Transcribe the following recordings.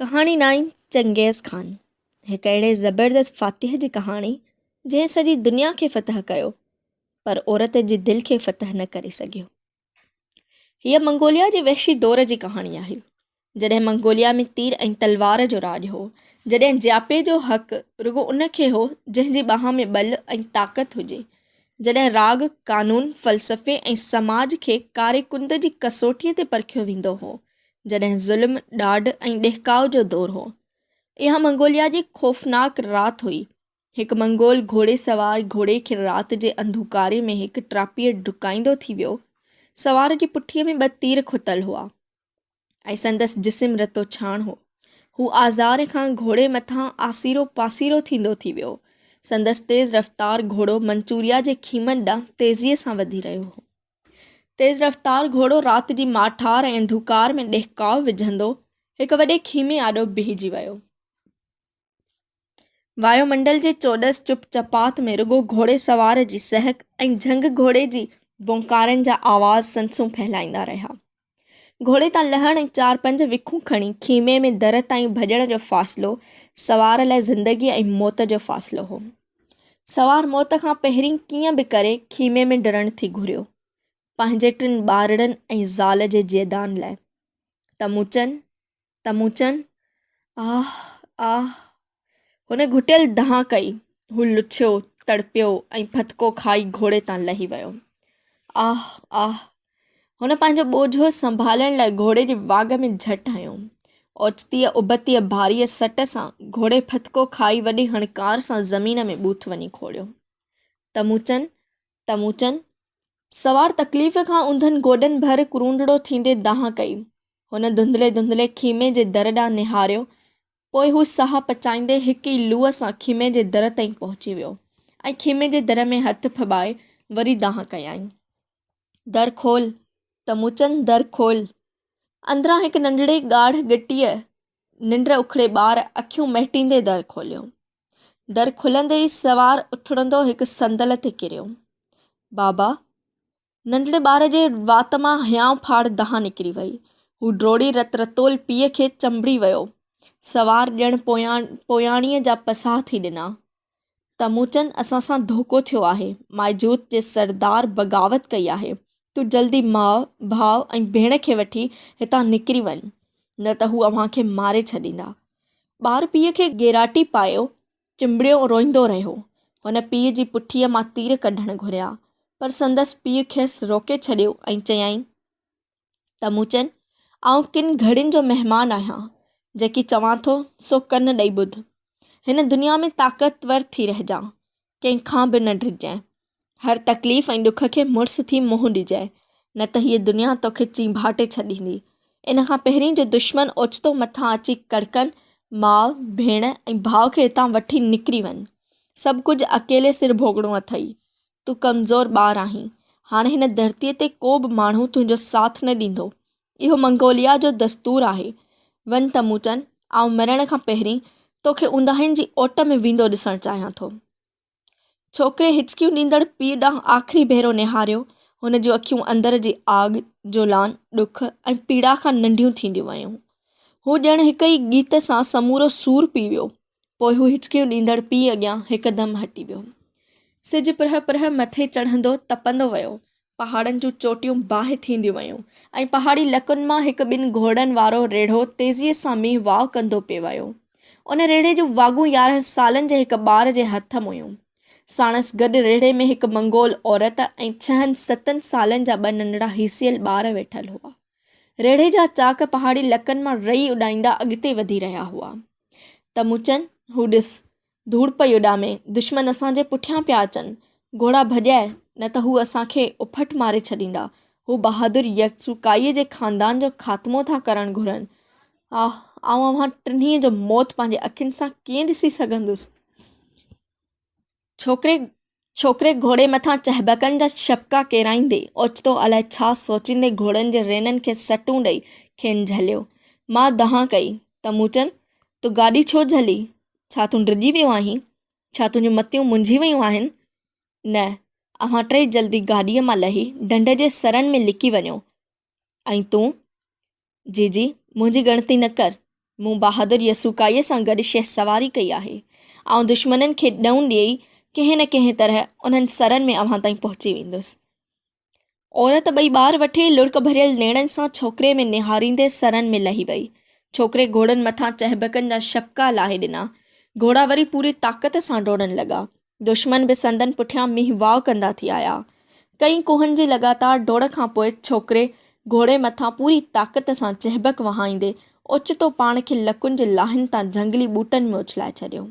ڪهاڻي نائين چنگيز خان هڪ اهڙي زبردست فاتح جي ڪهاڻي جنهن سڄي دنيا کي فتح ڪيو پر عورت جي دل کي فتح نه ڪري سگهيو. هيء منگوليا جي وحشي دور جي ڪهاڻي آهي جڏهن منگوليا ۾ تير ۽ تلوار جو راڄ هو، جڏهن جياپي جو حق رڳو ان کي هو جنهن جي ٻانهن ۾ ٻل ۽ طاقت هجي، جڏهن راڳ، قانون، فلسفي ۽ سماج کي ڪاري ڪند جي ڪسوٽيء تي پرکيو ويندو هو، جڏهن ظلم، ڏاڍ ۽ ڏهڪاء جو دور هو. اها منگوليا جي خوفناڪ رات هئي. هڪ منگول گهوڙي سوار گهوڙي کي رات جي انڌوڪاري ۾ هڪ ٽاپيء ڊڪائيندو ٿي ويو. سوار جي پٺيء ۾ ٻه تير کتل هئا ۽ سندس جسم رتو ڇاڻ هو. هو آزار کان گهوڙي مٿان آسيرو پاسيرو ٿيندو ٿي ويو. سندس تيز رفتار گهوڙو منچوريا جي خيمن ڏانهن تيزيء سان وڌي رهيو هو. تيز رفتار گهوڙو رات جي ماٺار ۽ انڌوڪار ۾ ڏهڪاء وجهندو هڪ وڏي خيمي آڏو بيهجي ويو. وايو منڊل جي چوڏس چپ چپات ۾ رڳو گهوڙي سوار جي سهڪ ۽ جهنگ گهوڙي جي ڀونڪارن جا آواز سنسون ڦهلائيندا رهيا. گهوڙي تان لهڻ ۽ چار پنج وکون کڻي خيمي ۾ در تائين ڀڄڻ جو فاصلو سوار لاء زندگيء ۽ موت جو فاصلو هو. سوار موت کان پهرين ڪيئن به ڪري خيمي ۾ ڊرڻ ٿي گهريو، پنهنجي ٽن ٻارڙن ۽ زال جي جيئدان لاء. تموچن! تموچن! آه! آه! هن گهٽيل دانهن ڪئي. هو لڇيو، تڙپيو ۽ ڦٿڪو کائي گهوڙي تان لهي ويو. آه! آه! هن پنهنجو ٻوجهو سنڀالڻ لاء گهوڙي جي واڳ ۾ جهٽ هنيو. اوچتيء ابتيء ڀاريء سٽ سان گهوڙي ڦٿڪو کائي وڏي هڻڪار سان زمين ۾ ٻوٿ وڃي کوڙيو. تموچن! تموچن! سوار تڪليف کان اونڌن گوڏن ڀر ڪرونڊڙو ٿيندي دانهن ڪئي. هن ڌنڌلي ڌنڌلي خيمي جي در ڏانهن نهاريو. پوء هو ساهه پچائيندي هڪ ئي لوء سان خيمي جي در تائين پهچي ويو ۽ خيمي جي در ۾ هٿ ڦٻائي وري دانهن ڪيائين. در کول، تموچن در کول. اندران هڪ ننڍڙي ڳاڙهه ڳٽيء ننڊ اکڙي ٻار اکيون مهٽيندي در کوليو. در کلندي ئي سوار اٿڙندو هڪ صندل تي ڪريو. بابا! ننڍڙي ٻار جي وات مان هيانء ڦاڙ دانهن نڪري وئي. هو ڊوڙي رت رتول پيء کي چنبڙي ويو. سوار ڄڻ پوياڻيء جا پساهه ٿي ڏنا. تموچن اسان سان ڌوڪو ٿيو آهي، مائجوت جي سردار بغاوت ڪئي آهي، تون جلدي ماء، ڀاء ۽ ڀيڻ کي وٺي هتان نڪري وڃ، نه ته هو اوهان کي ماري ڇڏيندا. ٻار پيء کي ڳيراٽي پايو چنبڙيو روئيندو رهيو. هن پيء جي پٺيء مان تير ڪڍڻ گهريا، پر سندس پيء کيس روڪي ڇڏيو ۽ چيائين. تموچن، آئون ڪن گهڙين جو مهمان آهيان، جيڪي چوان ٿو، سو ڪن ڏئي ٻڌ. هن دنيا ۾ طاقتور ٿي رهجان، ڪنهن کان به نه ڊڄجانء. هر تڪليف ۽ ڏک کي مڙس ٿي منهن ڏجانء، نه ته هيء دنيا توکي چيڀاٽي ڇڏيندي. ان کان پهرين جو دشمن اوچتو مٿان اچي ڪڙڪن، ماء، ڀيڻ ۽ ڀاء کي هتان وٺي نڪري وڃ. سڀ ڪجهه اڪيلي سر ڀوڳڻو اٿئي. تون ڪمزور ٻار آهين. هاڻ هن ڌرتيء تي ڪو به ماڻهو تنهنجو ساٿ نه ڏيندو. اهو منگوليا جو دستور آهي. وڃ تموچن، آئون مرڻ کان پهرين توکي اونداهين جي اوٽ ۾ ويندو ڏسڻ چاهيان ٿو. ڇوڪري هچڪيون ڏيندڙ پيء ڏانهن آخري ڀيرو نهاريو. هن جون اکيون اندر جي آڳ، جولان، ڏک ۽ پيڙا کان ننڍيون ٿينديون ويون. هو ڄڻ هڪ ئي ڳيت سان سمورو سور پي ويو. پوء هو هچڪيون ڏيندڙ پيء اڳيان هڪدم هٽي ويو. سج پرهه پرهه مٿي چڙهندو تپندو ويو. پهاڙن جون چوٽيون باهه ٿينديون ويون ۽ پهاڙي لڪن مان هڪ ٻن گهوڙن وارو ريڙهو تيزيء سان مينهن واء ڪندو پئي ويو. ان ريڙهي جون واڳون 11 سالن جي هڪ ٻار جي هٿ م هيون. ساڻس گڏ ريڙهي ۾ هڪ منگول عورت ۽ ڇهن ستن سالن جا ٻه ننڍڙا هيسيل ٻار ويٺل هئا. ريڙهي جا چاڪ پهاڙي لڪن مان رئي اڏائيندا اڳتي وڌي رهيا هئا. تموچن، هو ڏس، ڌوڙ پئي اڏامي، دشمن اسان جي پٺيان پيا اچن، گهوڙا ڀڄاء، نه ته هو اسان کي اڦٽ ماري ڇڏيندا، هو بهادر يسوڪائيء جي خاندان جو خاتمو ٿا ڪرڻ گهرن. آه، آئون اوهان ٽنهي جو موت پنهنجي اکين سان ڪيئن ڏسي سگهندس؟ ڇوڪري ڇوڪري گهوڙي مٿان چهبڪن جا شپڪا ڪيرائيندي، اوچتو الائي ڇا سوچيندي گهوڙن جي رينن کي سٽون ڏئي کين جهليو. ماء دانهن ڪئي، تموچن، تو گاڏي ڇو جهلي؟ ڇا تون ڊڄي ويو آهين؟ ڇا تنهنجون متيون منجهي ويون آهن؟ نه، اوهان ٽئي جلدي گاڏيء مان لهي ڍنڍ جي سرن ۾ لڪي وڃو. ۽ تون؟ جيجي، منهنجي ڳڻتي نه ڪر. مون بهادر يسوڪائيء سان گڏ شهسواري ڪئي آهي. آئون دشمنن کي ڏئون ڏيئي ڪنهن نه ڪنهن طرح انهن سرن ۾ اوهان تائين پهچي ويندس. عورت ٻئي ٻار وٺي لڙڪ ڀريل نيڻن سان ڇوڪري ۾ نهاريندي سرن ۾ لهي وئي. ڇوڪري گهوڙن مٿان چهبڪن جا شپڪا لاهي ڏنا. گهوڙا وري پوري طاقت سان ڊوڙڻ لڳا. دشمن به سندن پٺيان مينهن واء ڪندا ٿي آيا. ڪئين ڪوهن جي لڳاتار ڊوڙ کان پوء ڇوڪري گهوڙي مٿان پوري طاقت سان چهبڪ وهائيندي اوچتو پاڻ کي لڪن جي لاهين تان جهنگلي ٻوٽن ۾ اڇلائي ڇڏيو.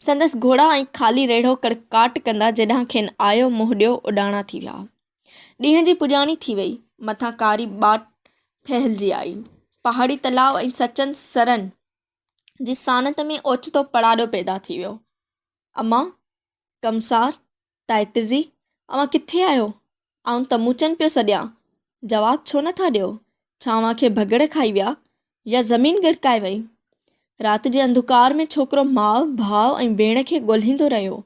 سندس گهوڙا ۽ خالي ريڙهو ڪڙڪاٽ ڪندا جيڏانهن کين آيو منهن ڏيو اڏاڻا ٿي ويا. ڏينهن جي پڄاڻي ٿي وئي. مٿان ڪاري ٻاٽ ڦهلجي آئي. پهاڙي تلاء ۽ سچن سرن جي سانت ۾ اوچتو پڙاڏو پيدا ٿي ويو. امان! ڪمسار! تائترزي! اوهان ڪٿي آهيو؟ آئون تموچن پيو سڏيان، جواب ڇو نه ٿا ڏيو؟ ڇا اوهان کي ڀڳڙ کائي ويا يا زمين ڳڙڪائي وئي؟ رات جي انڌوڪار ۾ ڇوڪرو ماء، ڀاء ۽ ڀيڻ کي ڳولهيندو رهيو.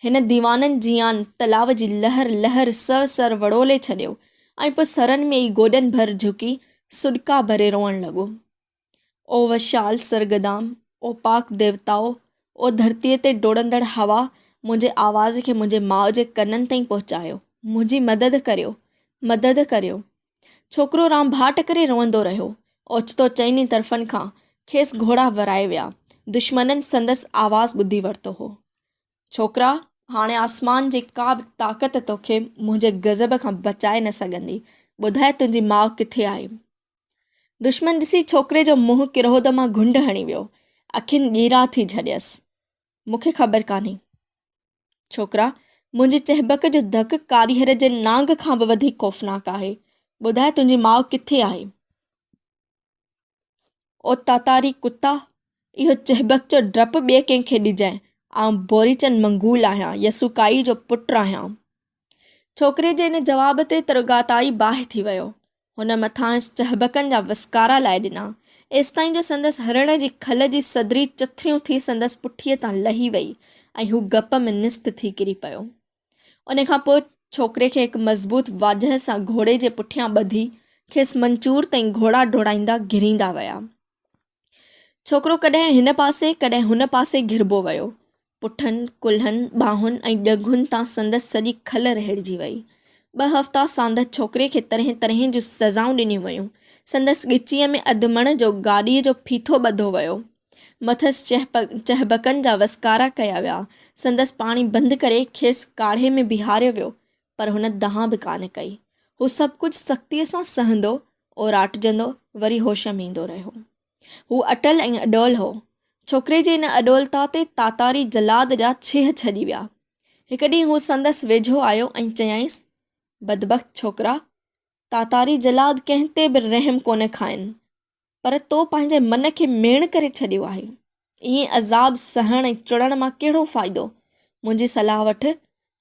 هن ديوانن جيان تلاء جي لهر لهر سر سر وڙولي ڇڏيو ۽ پوء سرن ۾ ئي گوڏن ڀر جهڪي سڏڪا ڀري روئڻ لڳو. او وشال سرگدام، او پاڪ ديوتائو، او ڌرتيء تي ڊوڙندڙ هوا، منهنجي آواز کي منهنجي ماء جي ڪنن تائين پهچايو، منهنجي مدد ڪريو، مدد ڪريو. ڇوڪرو رانڀاٽ ڪري روئندو رهيو. اوچتو چئني طرفن کان کيس گهوڙا ورائي ويا. دشمنن سندس آواز ٻڌي ورتو هو. ڇوڪرا، هاڻي آسمان جي ڪا به طاقت توکي منهنجي غضب کان بچائي نه سگهندي. ٻڌاء تنهنجي ماء ڪٿي آهي؟ دشمن ڏسي ڇوڪري جو منهن ڪروڌ مان گهنڊ هڻي ويو. اکين ڳيرا ٿي جهليس. مون کي خبر ڪانهي. ڇوڪرا، منهنجي چهبڪ جو ڌڪ ڪاريهر جي نانگ کان به وڌيڪ خوفناڪ آهي. ٻڌاء تنهنجي ماء ڪٿي آهي؟ او تاتاري ڪتا، اهو چهبڪ جو ڊپ ٻئي ڪنهن کي ڏجانء. آئون بوريچن منگول آهيان، يسوڪائي جو پٽ آهيان. ڇوڪري جي ان جواب تي ترغاتائي باهه ٿي ويو. هن مٿانئس چهبڪن جا وسڪارا لائي ڏنا، ايستائين جو سندس هرڻ جي کل جي صدري چٿريون ٿي سندس پٺيء تان لهي ويئي ۽ هو گپ ۾ نست ٿي ڪري پيو. ان کان پوء ڇوڪري کي هڪ مضبوط واجهه سان گهوڙي جي پٺيان ٻڌي کيس منچور تائين گهوڙا ڊوڙائيندا گهريندا ويا. ڇوڪرو ڪڏهن هن پاسي ڪڏهن هن پاسي گهربو ويو. پٺن، ڪلهن، ٻانهن ۽ ڄنگهن تان سندس سڄي کل رهڙجي وئي. ٻه هفتا ساندهه ڇوڪري کي طرحين طرحين جون سزائون ڏنيون ويون. سندس ڳچيء ۾ اڌ مڻ جو گاڏيء جو ڦيٿو ٻڌو ويو. مٿس چهبڪن جا وسڪارا ڪيا ويا. سندس پاڻي بند ڪري کيس ڪاڙهي ۾ بيهاريو ويو، پر هن دانهن به ڪانه ڪئي. هو سڀ ڪجهه سختيء سان سهندو، اوراٽجندو، وري هوش ۾ ايندو رهيو. هو اٽل ۽ اڏول هو. ڇوڪري جي ان اڏولتا تي تاتاري جلاد جا ڇيهه ڇڄي ويا. هڪ ڏينهن هو سندس ويجهو آيو ۽ چيائينس، بدبخت ڇوڪرا! تاتاري جلاد ڪنهن تي به رحم ڪونه کائن. پر تو پنهنجي من کي ميڻ ڪري ڇڏيو آهي. ائين عذاب سهڻ ۽ چڙڻ مان ڪهڙو فائدو؟ منهنجي صلاح وٺ،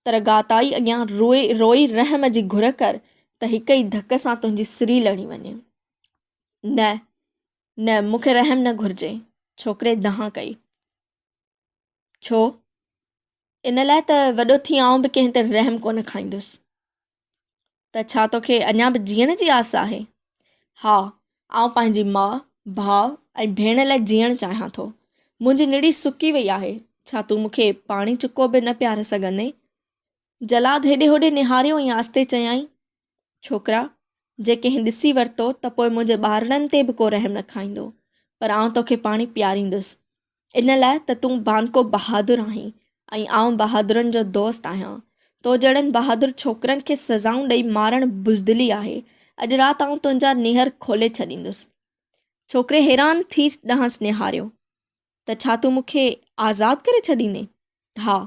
ترغاتائي اڳيان روئي روئي رحم جي گهر ڪر ته هڪ ئي ڌڪ سان تنهنجي سري لڙي وڃي. نه، نه، مون کي رحم نه گهرجي. ڇوڪري دانهن ڪئي. ڇو؟ ان لاء ته وڏو ٿي آئون به ڪنهن تي رحم ڪونه کائيندس. ته ڇا توکي اڃا به جيئڻ جي آس آهي؟ ها، آئون پنهنجي ماء، ڀاء ۽ ڀيڻ لاء جيئڻ چاهيان ٿو. منهنجي نڙي سڪي وئي آهي. ڇا تون مون کي پاڻي چڪو به نه پياري سگهندين؟ جلاد هيڏي هوڏي نهاريو ۽ آهستي چيائين، ڇوڪرا، جي ڪنهن ڏسي ورتو ته پوء منهنجي ٻارڙن تي به ڪو رحم نه کائيندو، پر آئون توکي پاڻي پياريندس. ان لاء ته تون بانڪو بهادر آهين ۽ آئون بهادرن جو دوست آهيان. تو جهڙن بهادر ڇوڪرن کي سزائون ڏئي مارڻ بزدلي آهي. اڄ رات آئون تنهنجا نيهر کولي ڇڏيندس. ڇوڪري حيران ٿي ڏانهس نهاريو. ته ڇا تون مون کي آزاد ڪري ڇڏيندين؟ ها،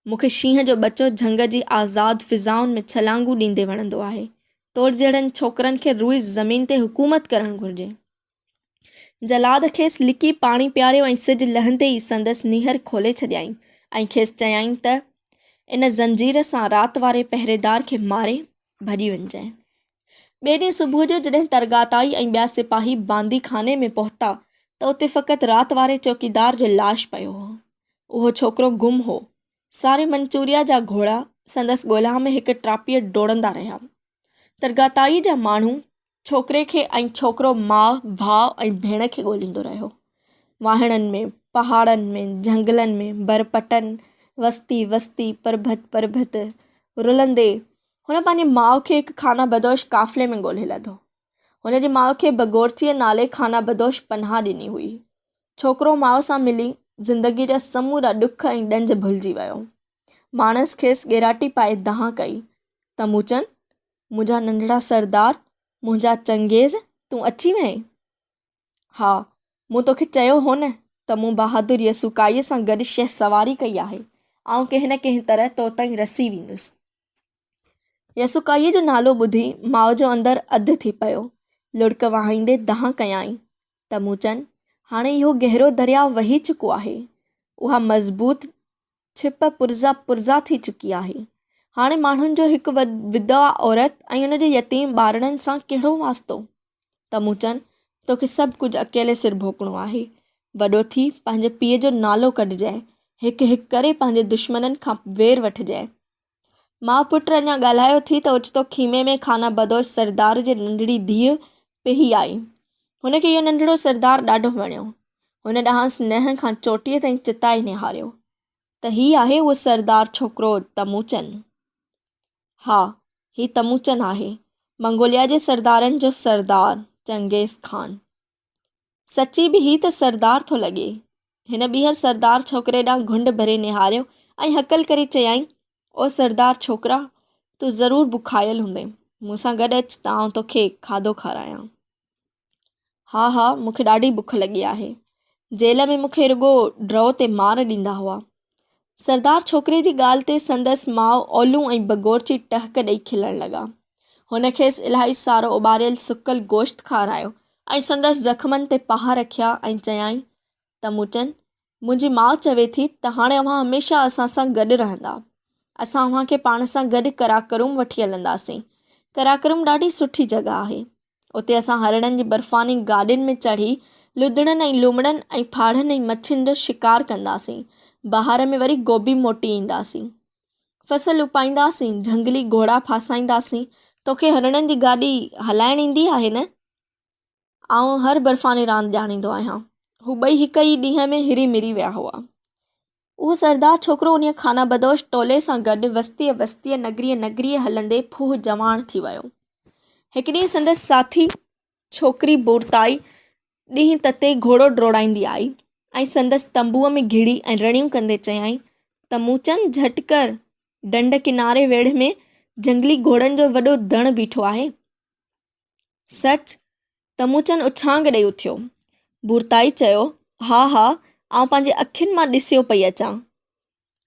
مون کي شينهن جو ٻچو جهنگ جي آزاد فضائن ۾ ڇلانگون ڏيندي وڻندو آهي. تو جهڙن ڇوڪرن کي روئي زمين تي حڪومت ڪرڻ گهرجي. جلاد کيس لڪي پاڻي پياريو ۽ سج لهندي ئي سندس نيهر کولي ڇڏيائين ۽ کيس چيائين ته، ان زنجير سان رات واري پهريدار کي ماري ڀڄي وڃجانء. ٻئي ڏينهن صبح جو جڏهن ترغاتائي ۽ ٻيا سپاهي باندي خاني ۾ پهتا ته اتي فقط رات واري چوڪيدار جو لاش پيو هو. اهو ڇوڪرو گم هو. ساري منچوريا جا گهوڙا سندس ڳولها ۾ هڪ ٽاپيء ڊوڙندا رهيا. ترغاتائي جا ماڻهو ڇوڪري کي ۽ ڇوڪرو ماء، ڀاء ۽ ڀيڻ کي ڳوليندو رهيو. واهڻن ۾، پهاڙن ۾، جهنگلن ۾، برپٽن، وستي وستي، پرڀت پرڀت رلندي، هن پنهنجي ماء کي هڪ خانه بدوش قافلي ۾ ڳولهي لڌو. هن جي ماء کي بگورچيء نالي خانه بدوش پناهه ڏني هئي. ڇوڪرو ماء سان ملي زندگيء جا سمورا ڏک ۽ ڏنج ڀلجي ويو. ماڻس کيس ڳيراٽي پائي دانهن ڪئي، تموچن، منهنجا ننڍڙا سردار، منهنجا چنگيز، تون اچي وئين؟ ها، مون توکي چيو هو نه ته مون بهادر يسوڪائيء سان گڏ شهسواري ڪئي آهي. آئون ڪنهن نه ڪنهن طرح تو تائين رسي ويندس. يسوڪائيء جو نالو ٻڌي ماء جو اندر اڌ ٿي پيو. لڙڪ وهائيندي دانهن ڪيائين، تموچن، هاڻي اهو گهرو درياء وهي چڪو آهي. اها مضبوط ڇپ پرزا پرزا ٿي چڪي آهي. هاڻي ماڻهن جو هڪ ودوا عورت ۽ ان جي يتيم ٻارڙن سان ڪهڙو واسطو؟ تموچن، توکي سڀ ڪجهه اڪيلي سر ڀوڳڻو آهي. وڏو ٿي پنهنجي پيء جو نالو ڪڍجانء. هڪ هڪ ڪري پنهنجي دشمنن کان وير وٺجانء. ماء پٽ اڃا ڳالهايو ٿي ته اوچتو خيمي ۾ خانه بدوش سردار جي ننڍڙي ڌيء پيهي آئي. هن کي اهو ننڍڙو سردار ڏاڍو وڻيو. هن ڏانهس ننهن کان چوٽيء تائين چتائي نهاريو ته هي آهي اهو سردار ڇوڪرو تموچن. ها، هي تموچن آهي، منگوليا جي سردارن جو سردار چنگيز خان. سچي به هي ته سردار ٿو لڳي. هن ٻيهر سردار ڇوڪري ڏانهن گهنڊ ڀري نهاريو ۽ هڪل ڪري چيائين، او سردار ڇوڪرا، تون ضرور بکايل هوندين، مون سان گڏ اچ ته آئون توکي کاڌو کارايان. ها ها، مون کي ڏاڍي بک لڳي آهي. جيل ۾ مون کي رڳو ڊرو تي مار ڏيندا هئا. سردار ڇوڪري جي ڳالهه تي سندس ماء اولون ۽ بگورچي ٽهڪ ڏئي کلڻ لڳا. هن کيس الاهي سارو اٻاريل سڪل گوشت کارايو ۽ سندس زخمن تي پها رکيا ۽ چيائين، تموچن، منهنجي ماء چوي ٿي ته هاڻي اوهان هميشه اسان سان گڏ رهندا. اسان اوهان کي پاڻ سان گڏ قراقرم وٺي هلنداسين. قراقرم ڏاڍي سٺي جڳهه آهي. اتي اسان هرڻن جي برفاني گاڏين ۾ چڙهي لڌڙن ۽ لومڙن ۽ ڦاڙهن ۽ مڇين جو شڪار ڪنداسين. بهار ۾ وري گوبي موٽي اينداسين. فصل اپائينداسين، جهنگلي گهوڙا ڦاسائينداسين. توکي هرڻن جي گاڏي هلائڻ ايندي آهي نه؟ آئون هر برفاني راند ڄاڻيندو آهيان. هو ٻئي هڪ ئي ڏينهن ۾ هري مري ويا هئا. اهو سردار ڇوڪرو انهيء خانه بدوش ٽولي سان گڏ وستيء وستيء، نگريء نگريء هلندي ڦوهه جواڻ ٿي ويو. هڪ ڏينهن سندس ساٿي ڇوڪري بورتائي ڏينهن تتي گهوڙو ڊوڙائيندي آئي ۽ سندس تنبوء ۾ گهڙي ۽ رڙيون ڪندي چيائين ته موچن جهٽ ڪر، ڍنڍ ڪناري ويڙهه ۾ جهنگلي گهوڙن جو وڏو ڌڻ بيٺو آهي. سچ؟ تموچن اڇانگ ڏئي اٿيو. بورتائي چيو، ها ها، آئون پنهنجي اکين مان ڏسيو پئي اچان.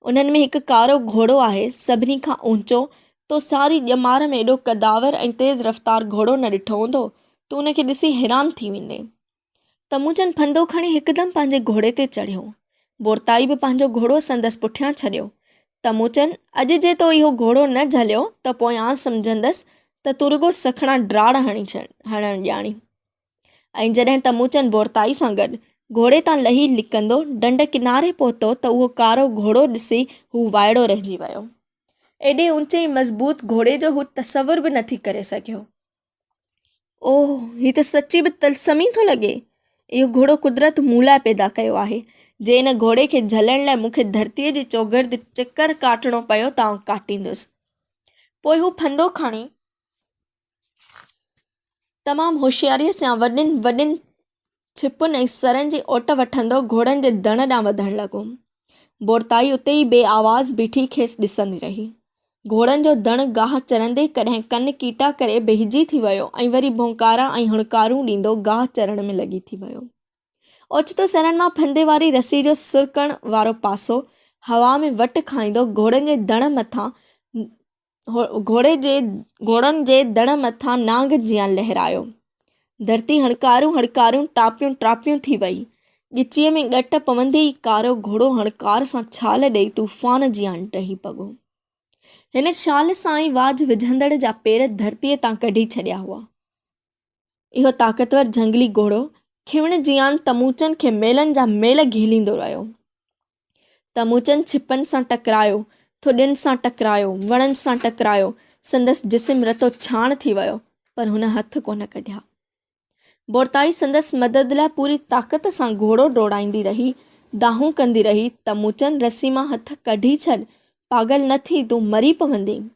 انهن ۾ هڪ ڪارو گهوڙو آهي، سڀني کان اوچو. تو ساري ڄمار ۾ ايڏو قداور ۽ تيز رفتار گهوڙو نه ڏٺو هوندو. تون ان کي ڏسي حيران ٿي ويندين. تموچن ڦندو کڻي هڪدم پنهنجي گهوڙي تي چڙهيو. بورتائي به پنهنجو گهوڙو سندس پٺيان ڇڏيو. تموچن، اڄ جي تو اهو گهوڙو نه جهليو ته پوء آن سمجهندس ته تون رڳو سکڻا ڊاڙ هڻڻ ڄاڻين. ۽ جڏهن تموچن بورتائي سان گڏ گهوڙي تان لهي لڪندو ڍنڍ ڪناري پهتو ته اهو ڪارو گهوڙو ڏسي هو وائڙو رهجي ويو. ايڏي اوچي ۽ مضبوط گهوڙي جو هو تصور به نٿي ڪري سگهيو. اوه، هي ته سچي به طلسمي ٿو لڳي. اهو گهوڙو قدرت مون لاء پيدا ڪيو آهي. جي ان گهوڙي کي جهلڻ لاء مون کي ڌرتيء جي چوگرد چڪر ڪاٽڻو پيو ته آئون ڪاٽيندس. پوء هو ڦندو کڻي تمام هوشياريء سان وڏين وڏين ڇپن ۽ سرن جي اوٽ وٺندو گهوڙن جي ڌڻ ڏانهن وڌڻ لڳو. بورتائي اتي ئي بي آواز بيٺي کيس ڏسندي رهي. گهوڙن جو ڌڻ گاهه چرندي ڪڏهن ڪن ڪيٽا ڪري بيهجي ٿي ويو ۽ وري ڀونڪارا ۽ هڻڪارون ڏيندو گاهه چرڻ ۾ لڳي ٿي ويو. اوچتو سرن مان ڦندي واري رسي جو سرڪڻ وارو پاسو هوا ۾ وٽ کائيندو گهوڙن جي ڌڻ مٿان گهوڙي جي گهوڙن جي دڙ مٿان نانگ جيان لهرايو. ڌرتي هڻڪارون هڻڪارون ٽاپيون ٽاپيون ٿي وئي. ڳچيء ۾ ڳٽ پوندي ئي ڪارو گهوڙو هڻڪار سان ڇال ڏئي طوفان جيان ڊهي پڳو. هن ڇال سان ئي واجهه وجهندڙ جا پير ڌرتيء تان ڪڍي ڇڏيا هئا. اهو طاقتور جهنگلي گهوڙو کيوڻ جيان تموچن کي ميلن جا ميل گهيليندو رهيو. تموچن ڇپن سان ٽڪرايو، ٿڏين سان ٽڪرايو، وڻن سان ٽڪرايو، سندس جسم رتو ڇاڻ ٿي ويو، پر هن هٿ ڪونه ڪڍيا. بورتائي سندس مدد لاء پوري طاقت سان گهوڙو ڊوڙائيندي رهي، دانهون ڪندي رهي، تموچن رسي مان هٿ ڪڍي ڇڏ، پاڳل نه ٿي، تون مري پوندين.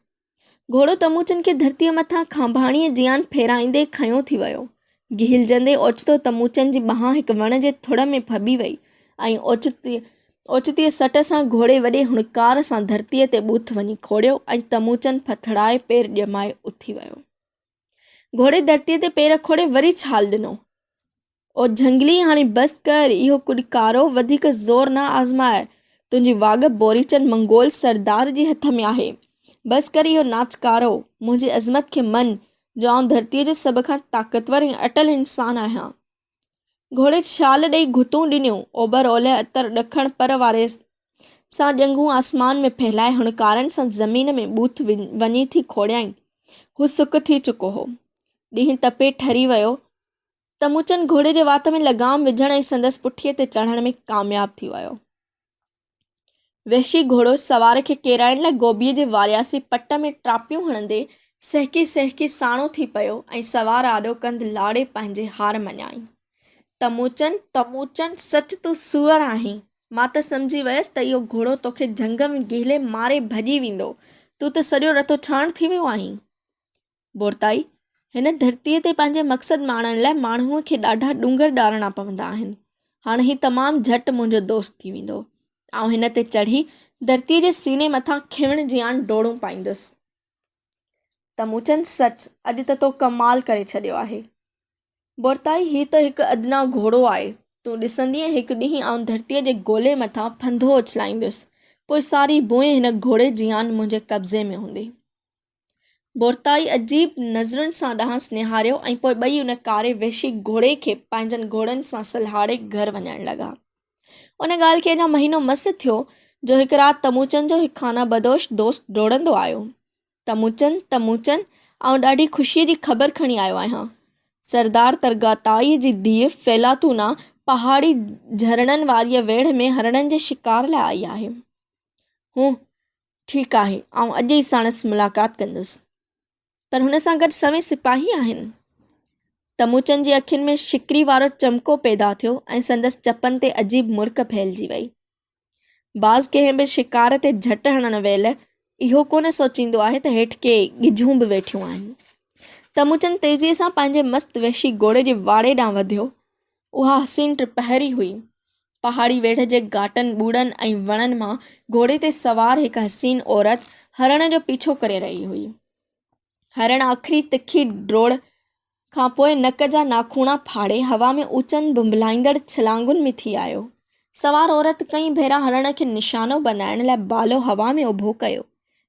گهوڙو تموچن کي ڌرتيء مٿان کانڀاڻيء جيان ڦيرائيندي کنيو ٿي ويو. گهيلجندي اوچتو تموچن جي ٻانهن هڪ وڻ جي ٿڙ ۾ ڦٻي وئي ۽ اوچتيء سٽ سان گهوڙي وڏي هڻڪار سان ڌرتيء تي ٻوٿ وڃي کوڙيو ۽ تموچن ڦٿڙائي پير ڄمائي اٿي ويو. گهوڙي ڌرتيء تي پير کوڙي وري ڇال ڏنو. او جهنگلي هاڻي بس ڪر، اهو ڪڏڪارو وڌيڪ زور نه آزماء، تنهنجي واڳ بوريچن منگول سردار جي هٿ ۾ آهي. بس ڪر اهو ناچڪارو، منهنجي عظمت کي مڃ، جو آئون ڌرتيء جو سڀ کان طاقتور ۽ اٽل انسان آهيان. گهوڙي ڇال ڏئي گهتون ڏنيون. اوڀر، اولهه، اتر، ڏکڻ پر واري سان ڄنگهون آسمان ۾ ڦهلائي هڻڪارن سان زمين ۾ ٻوٿ وڃي ٿي کوڙيائين. هو سڪ ٿي چڪو هو. ڏينهن تپي ٺري ويو. تموچن گهوڙي جي وات ۾ لغام وجهڻ ۽ سندس پٺيء تي چڙهڻ ۾ ڪامياب ٿي ويو. وحشي گهوڙو سوار کي ڪيرائڻ لاء گوبيء جي وارياسي پٽ ۾ ٽاپيون هڻندي سهڪي سهڪي ساڻو ٿي پيو ۽ سوار آڏو ڪنڌ لاڙي پنهنجي هار مڃيائين. تموچن! تموچن! سچ تون سوئر آهين. مان ته سمجهي ويس ته اهو گهوڙو توکي جهنگ ۾ گهلي ماري ڀڄي ويندو. تون ته سڄو رتوڇاڻ ٿي ويو آهين. بورتائي، هن ڌرتيء تي پنهنجي مقصد ماڻڻ لاء ماڻهوء کي ڏاڍا ڏونگر ڏارڻا پوندا آهن. هاڻ هي تمام جهٽ منهنجو دوست ٿي ويندو. آئون هن تي چڙهي ڌرتيء جي سيني مٿان کيوڻ جيان ڊوڙون پائيندس. تموچن، سچ، اڄ ته تو ڪمال ڪري ڇڏيو آهي. بورتائي، هي ته هڪ ادنيٰ گهوڙو آهي. تون ڏسندينء هڪ ڏينهن آئون ڌرتيء جي گولي مٿان ڦنڌو اڇلائيندس. پوء ساري ڀونء هن گهوڙي جيان منهنجي قبضي ۾ هوندي. بورتائي عجيب نظرن سان ڏانهس نهاريو ۽ پوء ٻئي ان ڪاري وحشي گهوڙي کي پنهنجن گهوڙن سان سلهاڙي گهر وڃڻ لڳا. ان ڳالهه کي اڃا مهينو مس ٿيو جو هڪ رات تموچن جو هڪ خانه بدوش دوست ڊوڙندو آيو. تموچن، تموچن، آئون ڏاڍي خوشيء جي خبر کڻي آيو آهيان. سردار ترغاتائيء جي ڌيء فيلاتونا پهاڙي جهرڻن واريء ويڙهه ۾ هرڻن جي شڪار لاء آئي آهي. هون! ٺيڪ آهي، آئون اڄ ئي ساڻس ملاقات ڪندس. پر هن سان گڏ سوين سپاهي آهن. تموچن جي اکين ۾ شڪري وارو چمڪو پيدا ٿيو ۽ سندس چپن تي عجيب مرڪ ڦهلجي وئي. باز ڪنهن به شڪار تي جهٽ هڻڻ ويل اهو ڪونه سوچيندو آهي ته هيٺ ڪي ڳجهون به ويٺيون آهن. تموچن تيزيء سان پنهنجي مست وحشي گهوڙي جي واڙي ڏانهن وڌيو. اها حسين ٽپهري هئي. پهاڙي ويڙهه جي گهاٽن ٻوڙن ۽ وڻن مان گهوڙي تي سوار هڪ حسين عورت هرڻ جو پيڇو ڪري رهي هئي. هرڻ آخري تکي ڊوڙ کان پوء نڪ جا ناخوڻا ڦاڙي هوا ۾ اوچن ڀنڀلائيندڙ ڇلانگن ۾ ٿي آيو. سوار عورت ڪئين ڀيرا هرڻ کي نشانو بنائڻ لاء بالو هوا ۾ اڀو ڪيو،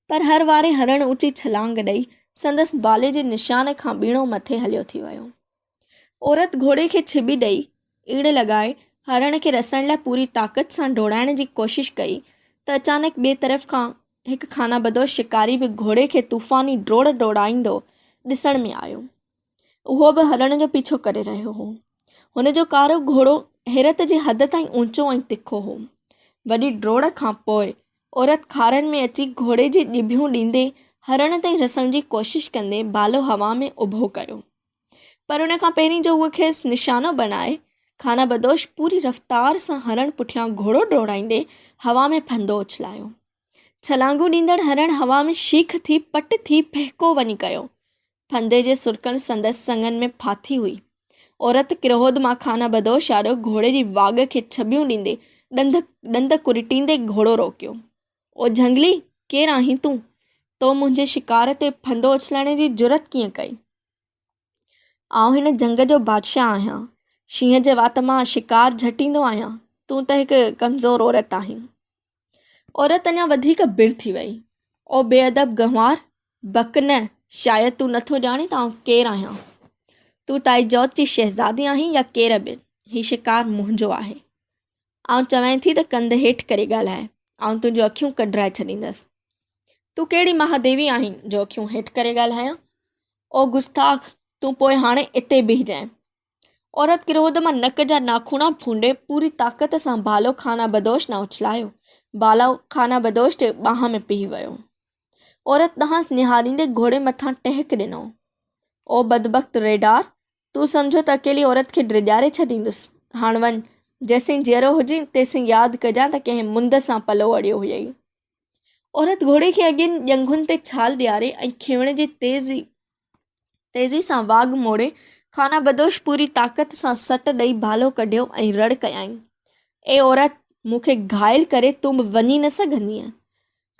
پر هر واري هرڻ اوچي ڇلانگ ڏئي سندس بالي جي نشان کان ٻيڻو مٿي هليو ٿي ويو. عورت گهوڙي کي ڇٻي ڏئي، ايڙ لڳائي، هرڻ کي رسڻ لاء پوري طاقت سان ڊوڙائڻ جي ڪوشش ڪئي ته اچانڪ ٻئي طرف کان هڪ خانه بدوش شڪاري به گهوڙي کي طوفاني ڊوڙ ڊوڙائيندو ڏسڻ ۾ آيو. اهو به هرڻ جو پيڇو ڪري رهيو هو. هن جو ڪارو گهوڙو حيرت جي حد تائين اوچو ۽ تکو هو. وڏي ڊوڙ کان پوء عورت خارن ۾ اچي گهوڙي جي ڄڀيون ڏيندي هرڻ تائين رسڻ جي ڪوشش ڪندي بالو هوا ۾ اڀو ڪيو. پر ان کان پهرين جو هوء کيس نشانو بڻائي، خانه بدوش پوري رفتار سان هرڻ پٺيان گهوڙو ڊوڙائيندي هوا ۾ ڦندو اڇلايو. ڇلانگون ڏيندڙ هرڻ هوا ۾ شيخ ٿي پٽ ٿي ڦهڪو وڃي ڪيو. ڦندي جي سرڪڻ سندس سڱن ۾ ڦاٿي هئي. عورت ڪروڌ مان خانه بدوش آڏو گهوڙي جي واڳ کي ڇٻيون ڏيندي ڏند ڏند ڪرٽيندي گهوڙو روڪيو. او جهنگلي! ڪير آهين تون؟ تو منهنجي شڪار تي ڦندو اڇلائڻ جي جرئت ڪيئن ڪئي؟ آئون هن جهنگ جو بادشاهه آهيان. شينهن جي وات مان شڪار جهٽيندو آهيان. تون ته هڪ ڪمزور عورت آهين. عورت اڃا وڌيڪ بر ٿي وئي. او بي ادب گنوار، بڪ نه، شايد تون نٿو ڄاڻين ته آئون ڪير آهيان. تون تائيجوت جي شهزادي آهين يا ڪير به، هي شڪار منهنجو آهي. آئون چوين ٿي ته ڪنڌ هيٺ ڪري ڳالهاء، آئون تنهنجون اکيون ڪڍرائي ڇڏيندس. تون ڪهڙي مهاديوي آهين جو اکيون هيٺ ڪري ڳالهايان؟ او گستاخ، تون پوء هاڻي اتي بيهجانء. عورت ڪروڌ مان نڪ جا ناخوڻا ڦونڊي پوري طاقت سان بالو خانه بدوش ڏانهن اڇلايو. بالو خانه بدوش جي ٻانهن ۾ پيهي ويو. عورت ڏانهس نهاريندي گهوڙي مٿان ٽهڪ ڏنو. او بدبخت ريڍار! تون سمجهيو ته اڪيلي عورت کي ڊيڄاري ڇڏيندس. هاڻ وڃ، جيسين جيئرو هجين، تيسين ياد ڪجان ته ڪنهن مند سان پلو اڙيو هيئي. عورت گهوڙي کي اڳين ڄنگهن تي ڇال ڏياري ۽ کيوڻي جي تيزي تيزي سان واڳ موڙي، خانه بدوش پوري طاقت سان سٽ ڏئي ڀالو ڪڍيو ۽ رڙ ڪيائين، اي عورت! مون کي گهائل ڪري تون به وڃي نه سگهندينء.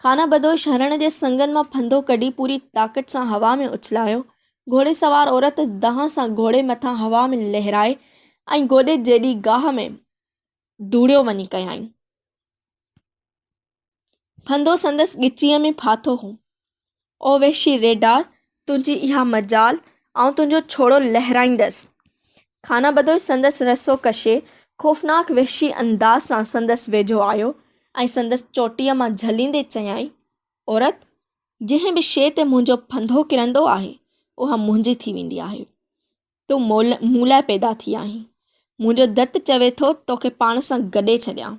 خانه بدوش هرڻ جي سڱن مان ڦندو ڪڍي پوري طاقت سان هوا ۾ اڇلايو. گهوڙي سوار عورت دانهن سان گهوڙي مٿان هوا ۾ لهرائي ۽ گوڏي جيڏي گاهه ۾ ڌوڙيو وڃي ڪيائين. ڦندو سندس ڳچيء ۾ ڦاٿو هو. او وحشي ريڍار، تنهنجي اها مجال، آئون تنهنجو ڇوڙو لهرائيندس. خانه بدوش سندس رسو ڪشي، خوفناڪ وحشي انداز سان سندس ويجهو آيو ۽ سندس چوٽيء مان جهليندي چيائين، عورت، جنهن به شيء تي منهنجو ڦندو ڪرندو آهي، اها منهنجي ٿي ويندي آهي. تون مون لاء پيدا ٿي آهين. منهنجو دت چوي ٿو توکي پاڻ سان گڏي ڇڏيان.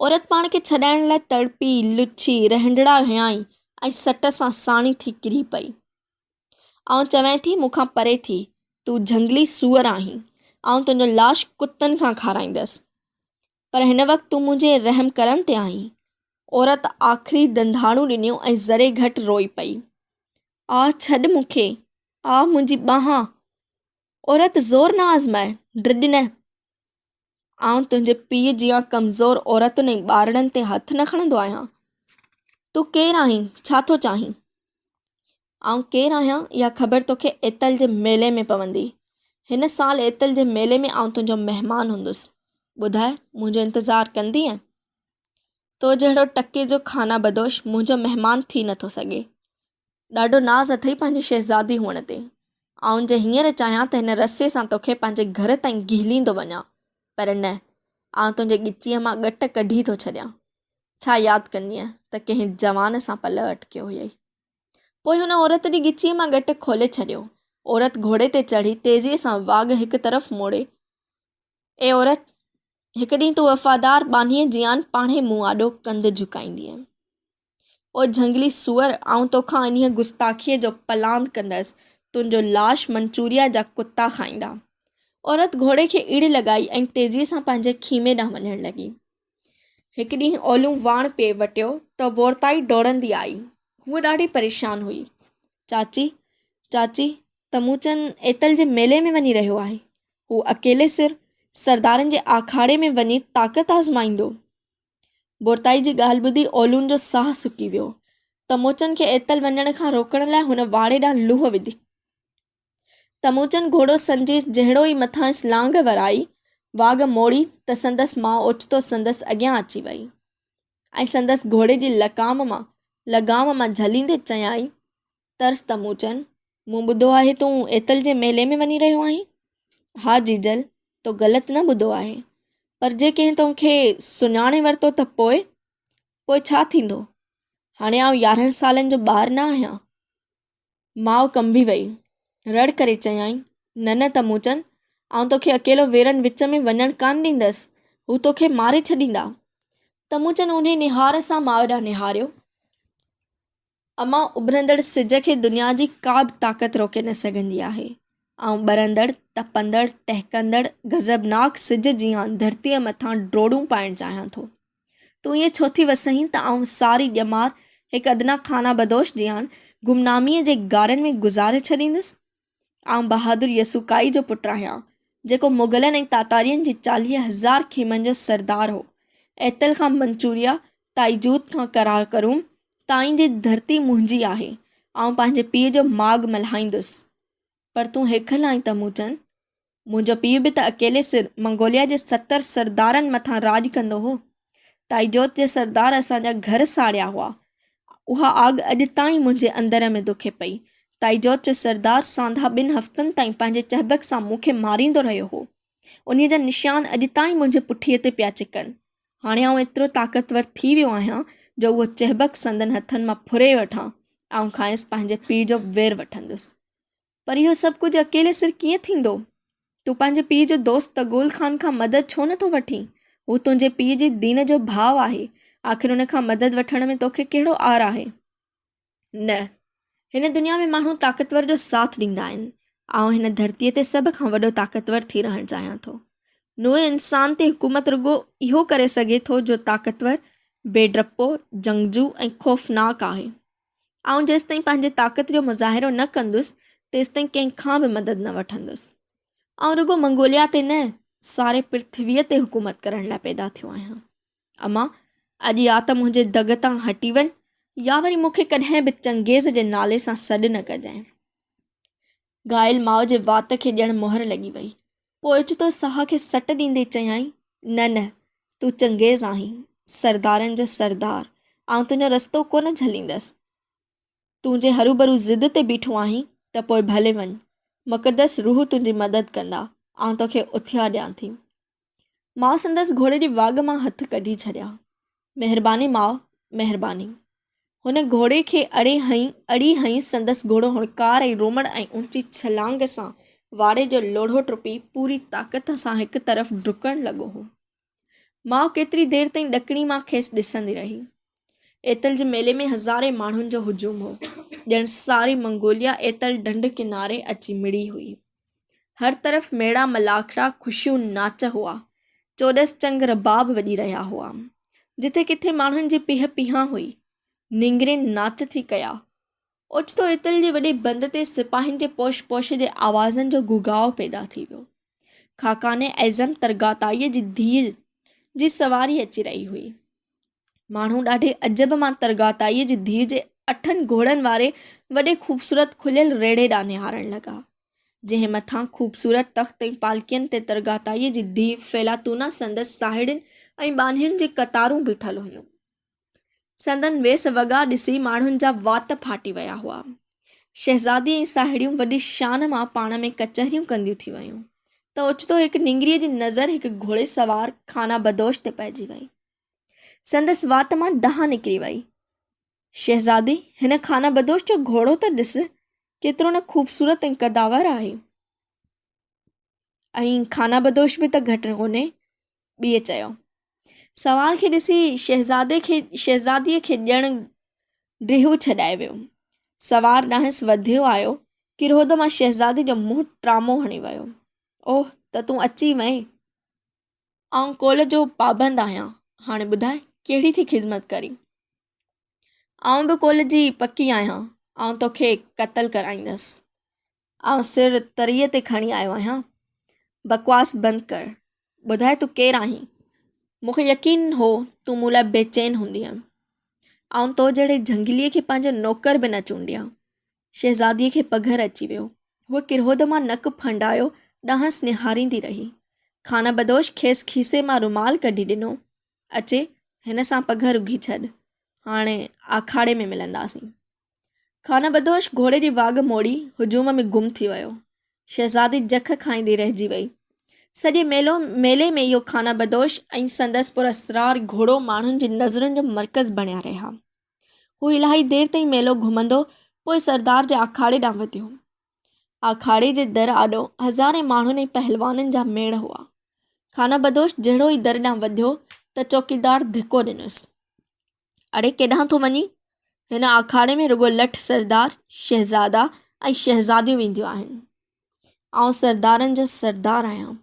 عورت پاڻ کي ڇڏائڻ لاء تڙپي، لڇي، رهنڊڙا هنيائين ۽ سٽ سان ساڻي ٿي ڪري پئي. آئون چوين ٿي مون کان پري ٿي، تون جهنگلي سوئر آهين. آئون تنهنجو لاش ڪتن کان کارائيندس. پر هن وقت تون منهنجي رحم ڪرم تي آهين. عورت آخري دنڌاڻون ڏنيون ۽ ذري گهٽ روئي پئي. آء ڇڏ مون کي، آء منهنجي ٻانهن! عورت زور نه آزماء، ڊڄ نه. آئون تنهنجي پيء جيان ڪمزور عورتن ۽ ٻارڙن تي هٿ نه کڻندو آهيان. تون ڪير آهين؟ ڇا ٿو چاهين؟ آئون ڪير آهيان، اها خبر توکي ايتل جي ميلي ۾ پوندي. هن سال ايتل جي ميلي ۾ آئون تنهنجو مهمان هوندس. ٻڌاء، منهنجو انتظار ڪندينء؟ تو جهڙو ٽڪي جو خانه بدوش منهنجو مهمان ٿي نٿو سگهي. ڏاڍو ناز اٿئي پنهنجي شهزادي هئڻ تي. آئون جي هينئر چاهيان ته هن رسي سان توکي پنهنجي گهر تائين گهليندو وڃان، پر نه، آئون تنهنجي ڳچيء مان ڳٽ ڪڍي ٿو ڇڏيان. ڇا ياد ڪندينء ته ڪنهن جوان سان پلئه اٽڪيو هيئي. پوء هن عورت جي ڳچيء مان ڳٽ کولي ڇڏيو. عورت گهوڙي تي چڙهي تيزيء سان واڳ هڪ طرف موڙي. اي عورت! هڪ ڏينهن تون وفادار ٻانهيء جيان پاڻهي مون آڏو ڪنڌ جهڪائيندينء. او جهنگلي سوئر، آئون توکان انهيء گستاخيء جو پلاند ڪندس، تنهنجو لاش منچوريا جا ڪتا کائيندا. عورت گهوڙي کي ايڙ لڳائي ۽ تيزيء سان پنهنجي خيمي ڏانهن وڃڻ لڳي. هڪ ڏينهن اولون واڻ پئي وٽيو ته وورتائي ڊوڙندي آئي. هوء ڏاڍي پريشان هئي. چاچي، چاچي، تموچن ايتل جي ميلي ۾ وڃي رهيو آهي. هو اڪيلي سر سردارن جي آکاڙي ۾ وڃي طاقت آزمائيندو. بورتائي جي ڳالهه ٻڌي اولون جو ساهه سڪي ويو. تموچن کي ايتل وڃڻ کان روڪڻ لاء هن واڙي ڏانهن لوهه وڌي. تموچن گهوڙو سنجي جهڙو ئي مٿانئس لانگ ورائي، واڳ موڙي ته سندس ماء اوچتو سندس اڳيان اچي وئي ۽ سندس گهوڙي جي لڪام مان لغام مان جهليندي چيائين، ترس تموچن، مون ٻڌو آهي تون ايتل جي ميلي ۾ وڃي رهيو آهين؟ ها جيجل، تو غلط نه ٻڌو آهي. پر جي ڪنهن توکي سڃاڻي ورتو ته پوء؟ پوء ڇا ٿيندو؟ هاڻي آئون 11 سالن جو ٻار نه آهيان. ماء ڪنبي وئي. رڙ ڪري چيائين، نه نه تموچن، آئون توکي اڪيلو ويرن وچ ۾ وڃڻ ڪانه ڏيندس. هو توکي ماري ڇڏيندا. تموچن اونهي نهار سان ماء ڏانهن نهاريو. امان اڀرندڙ سج کي دنيا جي ڪا به طاقت روڪي نه سگهندي آهي. آئون ٻرندڙ، تپندڙ، ٽهڪندڙ، غضبناڪ سج جيان ڌرتيء مٿان ڊوڙون پائڻ چاهيان ٿو. تون ائين ڇو ٿي وسهين ته آئون ساري ڄمار هڪ ادنيٰ خانه بدوش جيان گمناميء جي غارن ۾ گذاري ڇڏيندس؟ آئون بهادر يسوڪائي جو پٽ آهيان، جيڪو مغلن ۽ تاتارين جي 40,000 خيمن جو سردار هو. ايتل کان منچوريا، تائيجوت کان قراقروم تائين جي ڌرتي منهنجي آهي. آئون پنهنجي پيء جو ماڳ ملهائيندس. پر تون هيکل آهين تموچن. منهنجو پيء به ته اڪيلي سر منگوليا جي 70 سردارن مٿان راڄ ڪندو هو. تائيجوت جي سردار اسان جا گهر ساڙيا هئا. اها آڳ اڄ تائين منهنجي اندر ۾ دکي پئي. تائيجوت جو سردار سانڌا ٻن هفتن تائين پنهنجي چهبڪ سان مون کي ماريندو رهيو هو. انهيء جا نشان اڄ تائين منهنجي پٺيء تي پيا چڪن. هاڻي آئون ايترو طاقتور ٿي ويو آهيان جو اهو چهبڪ سندن هٿن مان ڦري وٺان. آئون کانئس پنهنجي پيء جو وير وٺندس. پر اهو سڀ ڪجهه اڪيلي سر ڪيئن ٿيندو؟ تون پنهنجي پيء جو دوست تغول خان کان مدد ڇو نٿو وٺين؟ هو تنهنجي پيء جي دين جو ڀاء آهي. آخر ان کان مدد وٺڻ ۾ توکي ڪهڙو عار آهي؟ نه. هن دنيا ۾ ماڻهو طاقتور جو ساٿ ڏيندا آهن. آئون هن ڌرتيء تي سڀ کان وڏو طاقتور ٿي رهڻ چاهيان ٿو. نوع انسان تي حڪومت رڳو اهو ڪري سگهي ٿو جو طاقتور، بي ڊپو، جنگجو ۽ خوفناڪ آهي. آئون جيستائين پنهنجي طاقت جو مظاهرو نه ڪندس، تيستائين ڪنهن کان به مدد نه وٺندس. آئون رڳو منگوليا تي نه، ساري پرٿويء تي حڪومت ڪرڻ لاء پيدا ٿيو آهيان. اما، اڄ يا ته منهنجي دڳ تان هٽي وڃ يا وري مون کي ڪڏهن به چنگيز جي نالي سان سڏ نه ڪجانء. گهايل ماء جي وات کي ڄڻ مهر لڳي وئي. پوء اوچتو ساهه کي سٽ ڏيندي چيائين، نه نه، تون چنگيز آهين، سردارن جو سردار، آئون تنهنجو رستو ڪونه جهليندس. تون جي هروڀرو ضد تي بيٺو آهين ته پوء ڀلي وڃ، مقدس روح تنهنجي مدد ڪندا، آئون توکي اٿيا ڏيان ٿي. ماء سندس گهوڙي جي واڳ مان هٿ ڪڍي ڇڏيا. مهرباني ماء، مهرباني. هن گهوڙي کي اڙي هنئي، اڙي هنئي، سندس گهوڙو هڻڪار ۽ رومڙ ۽ اونچي ڇلانگ سان واڙي جو لوڙهو ٽپي پوري طاقت سان هڪ طرف ڊڪڻ لڳو هو. ماء ڪيتري دير تائين ڏڪڻي مان کيس ڏسندي رهي. ايتل جي ميلي ۾ هزارين ماڻهن جو هجوم هو. ڄڻ ساري منگوليا ايتل ڍنڍ ڪناري اچي مڙي هئي. هر طرف ميڙا ملاکڙا، خوشيون، ناچ هئا. چوڏس چنگ رباب وڄي رهيا هئا. جٿي ڪٿي ماڻهن جي پيهه پيهان هئي. نينگرين ناچ ٿي ڪيا. اوچتو ايتل جي وڏي بند تي سپاهين جي پوش پوش جي آوازن جو گهگهاء پيدا ٿي ويو. خاقان اعظم ترغاتائيء جي ڌيء جي سواري اچي رهي هئي. ماڻهو ڏاڍي عجب مان ترغاتائيء جي ڌيء جي اٺن گهوڙن واري وڏي خوبصورت کليل ريڙهي ڏانهن نهارڻ لڳا، جنهن مٿان خوبصورت تخت ۽ پالڪين تي ترغاتائيء جي ڌيء فيلاتونا سندس ساهيڙين ۽ ٻانهين جي قطارون بيٺل هيون. سندن ويس وڳا ڏسي ماڻهن جا وات ڦاٽي ويا هئا. شهزادي ۽ ساهيڙيون وڏي شان مان پاڻ ۾ ڪچهريون ڪنديون ٿي ويون ته اوچتو هڪ نينگريء جي نظر هڪ گهوڙي سوار خانه بدوش تي پئجي وئي. سندس وات مان دانهن نڪري وئي. شهزادي، هن خانه بدوش جو گهوڙو ته ڏس، ڪيترو نه خوبصورت ۽ قداور آهي. ۽ خانه بدوش به ته گهٽ ڪونهي. ٻيء چيو. سوار کي ڏسي شهزادي کي شهزاديء کي ڄڻ ڊيهو ڇڏائي ويو. سوار ڏانهس وڌيو آيو. ڪروڌ مان شهزادي جو منهن ٽرامو هڻي ويو. اوه ته تون اچي وئين. آئون قول جو پابند آهيان. هاڻي ٻڌاء ڪهڙي ٿي خذمت ڪرين؟ آئون به قول جي پڪي آهيان. آئون توکي قتل ڪرائيندس. آئون سر تريء تي کڻي آيو آهيان. بڪواس بند ڪر. ٻڌاء تون ڪير آهين؟ مون کي يقين هو تون مون لاء بيچين هوندينء. آئون تو جهڙي جهنگليء کي پنهنجو نوڪر به نه چونڊيان. شهزاديء کي پگهر اچي ويو. هوء ڪروڌ مان نڪ ڦنڊايو ڏانهس نهاريندي رهي. خانه بدوش کيس کيسي مان رومال ڪڍي ڏنو. اچي، هن سان پگهر اگهي ڇڏ. هاڻي آکاڙي ۾ ملنداسين. خانه بدوش گهوڙي جي واڳ موڙي هجوم ۾ گم ٿي ويو. شهزادي جک کائيندي رهجي وئي. سڄي ميلو ميلي ۾ اهو خانه بدوش ۽ سندس پراسرار گهوڙو ماڻهن جي نظرن جو مرڪز بڻيا رهيا. هو الاهي دير تائين ميلو گهمندو پوء سردار جي آکاڙي ڏانهن وڌيو. آکاڙي جي در آڏو هزارين ماڻهن ۽ پهلوانن جا ميڙ هئا. خانه بدوش جهڙو ئي در ڏانهن وڌيو ته چوڪيدار ڌڪو ڏنس. اڙي ڪيڏانهن ٿو وڃين؟ هن آکاڙي ۾ رڳو لٺ سردار، شهزادا ۽ شهزاديون وينديون آهن. آئون سردارن جو سردار آهيان.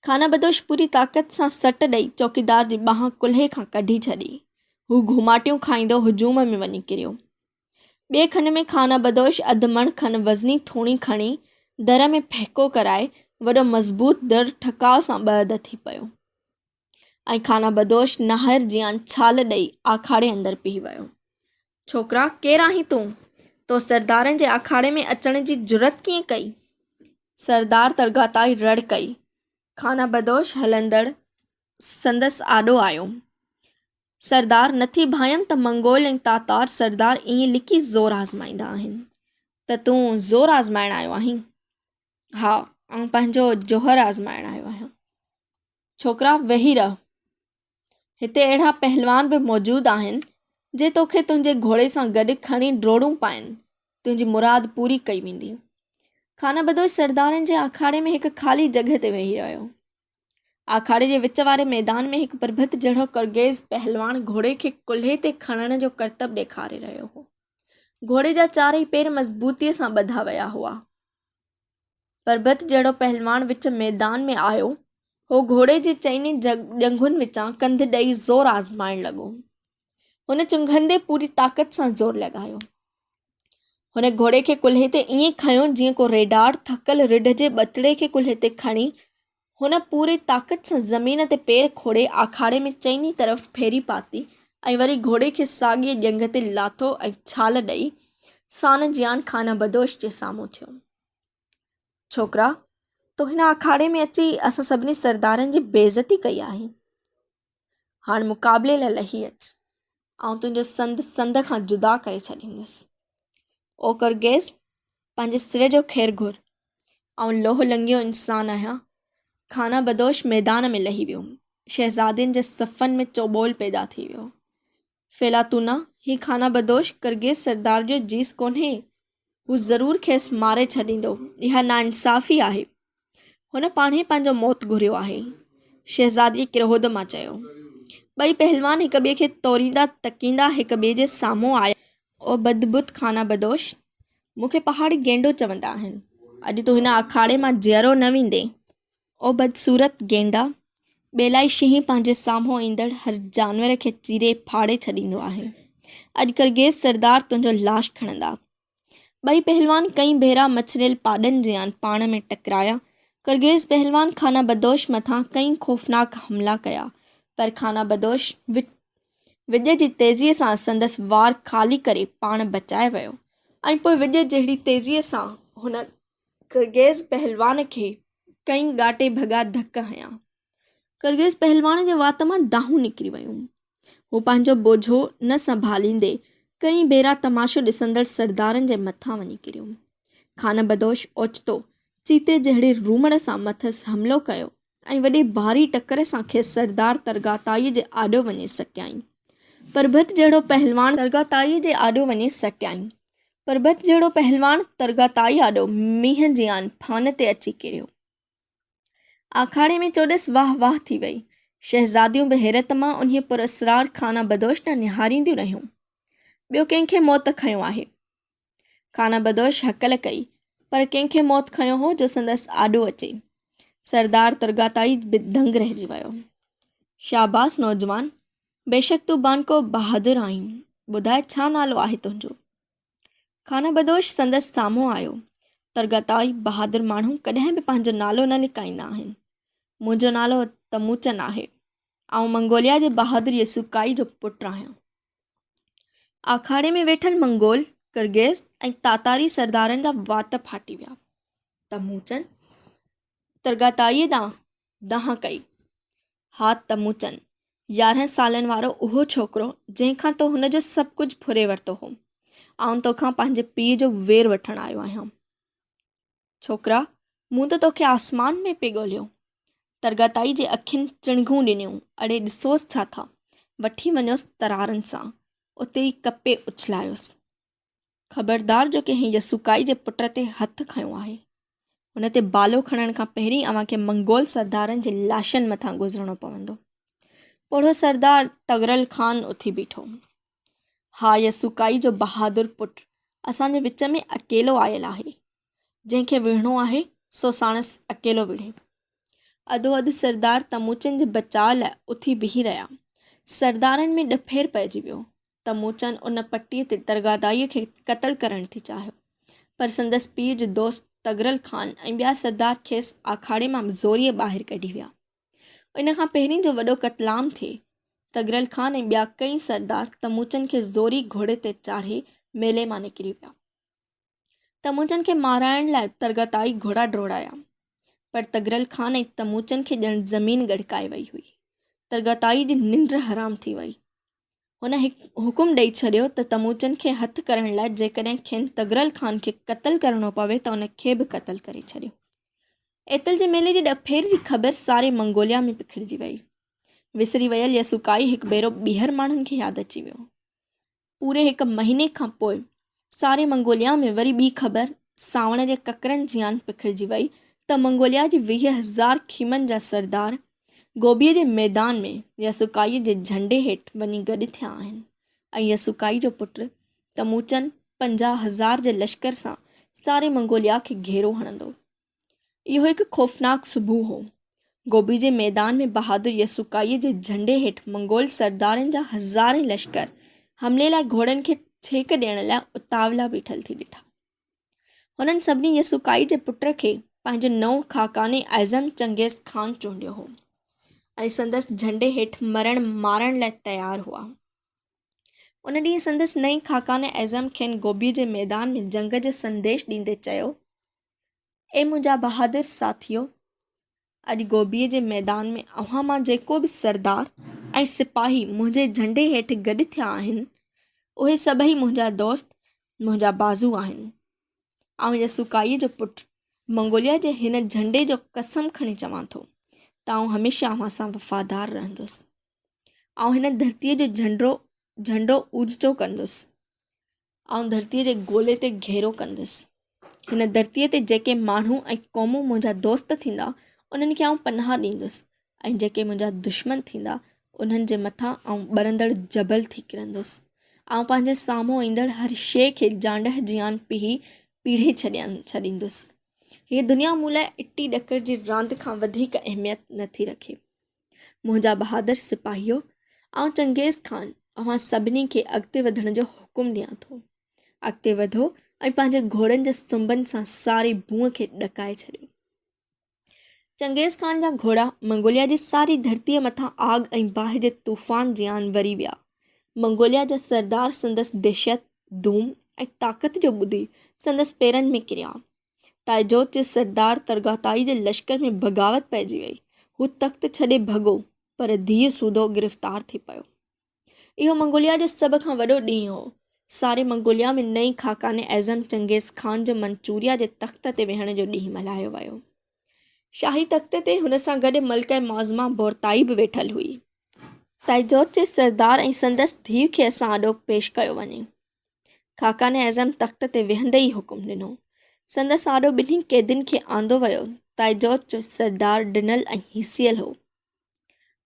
خانه بدوش پوري طاقت سان سٽ ڏئي چوڪيدار جي ٻانهن ڪلهي کان ڪڍي ڇڏي. هو گهوماٽيون کائيندو هجوم ۾ وڃي ڪريو. ٻئي کن ۾ خانه بدوش اڌ مڻ کن وزني ٿوڻي کڻي در ۾ ڦهڪو ڪرائي وڏو مضبوط در ٺڪاء سان ٻه اڌ ٿي پيو. ۽ خانه بدوش ناهر جيان ڇال ڏئي آکاڙي اندر پيهي ويو. ڇوڪرا، ڪير آهين تون؟ تو سردارن جي آکاڙي ۾ اچڻ جي جرئت ڪيئن ڪئي؟ سردار ترغاتائي رڙ ڪئي. خانه بدوش هلندڙ سندس آڏو آيو. سردار، نٿي ڀانئيم ته منگول ۽ تاتار سردار ائين لڪي زور آزمائيندا آهن. ته تون زور آزمائڻ آيو آهين؟ ها، آئون پنهنجو جوهر آزمائڻ آيو آهيان. ڇوڪرا ويهي رهه. هتي اهڙا پهلوان به موجود آهن، جي توکي تنهنجي گهوڙي سان گڏ کڻي ڊوڙون پائين، تنهنجي مراد پوري ڪئي ويندي. خانه بدوش سردارن جي آکاڙي ۾ هڪ خالي جڳهه تي ويهي رهيو. آکاڙي جي وچ واري ميدان ۾ هڪ پرڀت جهڙو ڪرگيز پهلوان گهوڙي کي ڪلهي تي کڻڻ جو ڪرتب ڏيکاري رهيو هو. گهوڙي جا چارئي پير مضبوطيء سان ٻڌا ويا هئا. پرڀت جهڙو پهلواڻ وچ ميدان ۾ آيو. هو گهوڙي جي چئني ڄنگهن وچان ڪنڌ ڏئي زور آزمائڻ لڳو. هن چنگهندي پوري طاقت سان زور لڳايو. هن گهوڙي کي ڪلهي تي ائين کنيو جيئن ڪو ريڍار ٿڪل رڍ جي ٻچڙي کي ڪلهي تي کڻي. هن پوري طاقت سان زمين تي پير کوڙي آکاڙي ۾ چئني طرف ڦيري پاتي ۽ وري گهوڙي کي ساڳيء ڄنگهه تي لاٿو ۽ ڇال ڏئي سان جيان خانه بدوش جي سامهون ٿيو. ڇوڪرا، تو هن آکاڙي ۾ اچي اسان سڀني سردارن جي بيعزتي ڪئي آهي. هاڻ مقابلي لاء لهي اچ. آئون تنهنجو سنڌ سنڌ کان جدا ڪري ڇڏيندس. او ڪرگيز، پنهنجي سر جو خير گهر. آئون لوهه لڱيو انسان آهيان. خانه بدوش ميدان ۾ لهي ويو. شهزادين جي صفن ۾ چوٻول پيدا ٿي ويو. فيلاتونا، هي خانه بدوش ڪرگيز سردار جو جيس ڪونهي. هو ضرور کيس ماري ڇڏيندو. اها ناانصافي آهي. هن پاڻهي پنهنجو موت گهريو آهي. شهزاديء ڪروڌ مان چيو. ٻئي پهلوان هڪ ٻئي کي توريندا تڪيندا هڪ ٻئي جي سامهون آيا. او بدبت خانه بدوش! مون کي پهاڙي گينڊو چوندا آهن. اڄ تون هن آکاڙي مان جيئرو نه ويندين. او بدصورت گينڊا! ٻيلائي شينهن پنهنجي سامهون ايندڙ هر جانور کي چيري ڦاڙي ڇڏيندو آهي. اڄ ڪرگيز سردار تنهنجو لاش کڻندا. ٻئي پهلوان ڪئين ڀيرا مڇريل پاڏن جيان پاڻ ۾ ٽڪرايا. ڪرگيز پهلوان خانه بدوش مٿان ڪئين خوفناڪ حملا ڪيا، پر خانه بدوش وڄ جي تيزيء سان سندس وار خالي ڪري پاڻ بچائي ويو ۽ پوء وڄ جهڙي تيزيء سان هن ڪرگيز پهلوان کي ڪئين ڳاٽي ڀڳا ڌڪ هنيا. ڪرگيز پهلوان جي وات مان دانهون نڪري ويون. هو پنهنجو بوجهو نه سنڀاليندي ڪئين ڀيرا تماشو ڏسندڙ سردارن جي مٿان وڃي ڪريو. خانه بدوش اوچتو چيتي جهڙي رومڙ سان مٿس حملو ڪيو ۽ وڏي ڀاري ٽڪر سان کيس سردار ترغاتائيء جي آڏو وڃي سٽيائين. پرڀت جهڙو پهلواڻ ترغاتائيء جي آڏو وڃي سٽيائين. پرڀت جهڙو پهلواڻ ترغاتائي آڏو مينهن جيان ڦان تي اچي ڪريو. آکاڙي ۾ چوڏس واهه واهه ٿي وئي. شهزاديون به حيرت مان انهيء پراسرار خانه بدوش ڏانهن نهارينديون رهيون. ٻيو ڪنهن کي موت کنيو آهي؟ خانه بدوش هڪل ڪئي، پر ڪنهن کي موت کنيو هو جو سندس آڏو اچي. سردار ترغاتائي به دنگ رهجي ويو. شاباس نوجوان! بيشڪ تون بانڪو بهادر آهين. ٻڌاء ڇا نالو آهي تنهنجو؟ خانه بدوش سندس سامهون آيو. ترغتائي بهادر ماڻهو ڪڏهن به پنهنجو نالو نه لڪائيندا آهن. منهنجو نالو تموچن آهي. آئون منگوليا جي بهادر يسوڪائي جو پٽ آهيان. آکاڙي ۾ ويٺل منگول، ڪرگيز ۽ تاتاري سردارن جا وات ڦاٽي ويا. تموچن ترغتائيء ڏانهن دانهن ڪئي. ها تموچن، 11 سالن وارو اهو ڇوڪرو جنهن کان تو هن جو سڀ ڪجهه ڦري ورتو هو. آئون توکان پنهنجي پيء جو وير وٺڻ آيو آهيان. ڇوڪرا، مون ته توکي آسمان ۾ پئي ڳولهيو. ترغتائي جي اکين چڻگون ڏنيون، اڙي ڏسوس ڇا ٿا، وٺي وڃوس ترارن سان، اتي ئي ڪپي اڇلايوس. خبردار جو ڪنهن يسوڪائي جي پٽ تي هٿ کنيو آهي. هن تي بالو کڻڻ کان پهرين اوهان کي منگول سردارن جي لاشن مٿان گذرڻو پوندو. پوڙهو سردار طغرل خان اٿي بيٺو. ها يسوڪائي جو بهادر پٽ اسان جي وچ ۾ اڪيلو آيل آهي. جنهن کي وڙهڻو آهي سو ساڻس اڪيلو وڙهي. اڌو اڌ سردار تموچن جي بچاء لاء اٿي بيهي رهيا. سردارن ۾ ڏڦير پئجي ويو. تموچن ان پٽيء تي ترغادائيء کي قتل ڪرڻ ٿي چاهيو، پر سندس پيء جو دوست طغرل خان ۽ ٻيا سردار کيس آکاڙي مان زوريء ٻاهر ڪڍي ويا. ان کان پهرين جو وڏو قتلام ٿئي، طغرل خان ۽ ٻيا ڪئين سردار تموچن کي زوري گهوڙي تي چاڙهي ميلي مان نڪري ويا. تموچن کي مارائڻ لاء ترغتائي گهوڙا ڊوڙايا، پر طغرل خان ۽ تموچن کي ڄڻ زمين ڳڙڪائي وئي هئي. ترغتائي جي ننڊ حرام ٿي وئي. هن حڪم ڏئي ڇڏيو ته تموچن کي هٿ ڪرڻ لاء جيڪڏهن کين طغرل خان کي قتل ڪرڻو پوي ته ان کي به قتل ڪري ڇڏيو. ايتل جي ميلي جي ڏڦير جي خبر ساري منگوليا ۾ پکڙجي وئي. وسري ويل يسوڪائي هڪ ڀيرو ٻيهر ماڻهن کي ياد اچي ويو. پوري هڪ مهيني کان پوء ساري منگوليا ۾ وري ٻي خبر سانوڻ جي ڪڪرن جيان پکڙجي وئي ته منگوليا جي 20,000 خيمن جا سردار گوبيء جي ميدان ۾ يسوڪائيء جي جهنڊي هيٺ وڃي گڏ ٿيا آهن ۽ يسوڪائي جو پٽ تموچن 50,000 جي لشڪر سان ساري منگوليا کي گهيرو هڻندو. اهو هڪ خوفناڪ صبح هو. گوبي جي ميدان ۾ بهادر يسوڪائيء جي جهنڊي هيٺ منگول سردارن جا هزارين لشڪر حملي لاء گهوڙن کي ڇيڪ ڏيڻ لاء اتاولا بيٺل ٿي ڏٺا. هنن سڀني يسوڪائي جي پٽ کي پنهنجو نئون خاقان اعظم چنگيز خان چونڊيو هو ۽ سندس جهنڊي هيٺ مرڻ مارڻ لاء تيار هئا. ان ڏينهن سندس نئين خاقان اعظم کين گوبي جي ميدان ۾ جنگ جو سنديش ڏيندي چيو، اي منهنجا بهادر ساٿيو! اڄ گوبيء جي ميدان ۾ اوهان مان جيڪو به سردار ۽ سپاهي منهنجي جهنڊي هيٺ گڏ ٿيا آهن، اهي سڀئي منهنجا دوست، منهنجا بازو آهن. آئون يسوڪائيء جو پٽ، منگوليا جي هن جهنڊي جو قسم کڻي چوان ٿو ته آئون هميشه اوهان سان وفادار رهندس. آئون هن ڌرتيء جو جهنڊو جهنڊو اوچو ڪندس. آئون ڌرتيء جي گولي تي گهيرو ڪندس. هن ڌرتيء تي جيڪي ماڻهو ۽ قومون منهنجا دوست ٿيندا، انهن کي آئون پناهه ڏيندس ۽ جيڪي منهنجا دشمن ٿيندا، انهن جي مٿان آئون ٻرندڙ جبل ٿي ڪرندس. آئون پنهنجي سامهون ايندڙ هر شيء کي جانڊهه جيان پيهي پيڙهي ڇڏيندس. هيء دنيا مون لاء اٽي ڏڪر جي راند کان وڌيڪ اهميت نٿي رکي. منهنجا بهادر سپاهيو، آئون چنگيز خان اوهان سڀني کي اڳتي وڌڻ جو حڪم ڏيان ٿو. اڳتي وڌو ۽ پنهنجي گهوڙن جي سنبن سان ساري ڀونء کي ڏڪائي ڇڏيو. چنگيز خان جا گهوڙا منگوليا جي ساري ڌرتيء مٿان آگ ۽ باهه جي طوفان جيان وري ويا. منگوليا جا سردار سندس دهشت، ڌوم ۽ طاقت جو ٻڌي سندس پيرن ۾ ڪريا. تائجوت جي سردار ترغاتائي جي لشڪر ۾ بغاوت پئجي وئي. هو تخت ڇڏي ڀڳو، پر ڌيء سوڌو گرفتار ٿي پيو. اهو منگوليا جو سڀ کان وڏو ڏينهن هو. ساري منگوليا ۾ نئين خاقان اعظم چنگيز خان جو منچوريا جي تخت تي ويهڻ جو ڏينهن ملهايو ويو. شاهي تخت تي هن سان گڏ ملڪه معظمه بورتائي به ويٺل هئي. تائجوت جي سردار ۽ سندس ڌيء کي اسان آڏو پيش ڪيو وڃي. خاقان اعظم تخت تي ويهندي ئي حڪم ڏنو. سندس آڏو ٻنهي قيدين کي آندو ويو. تائجوت جو سردار ڊنل ۽ هيسيل هو.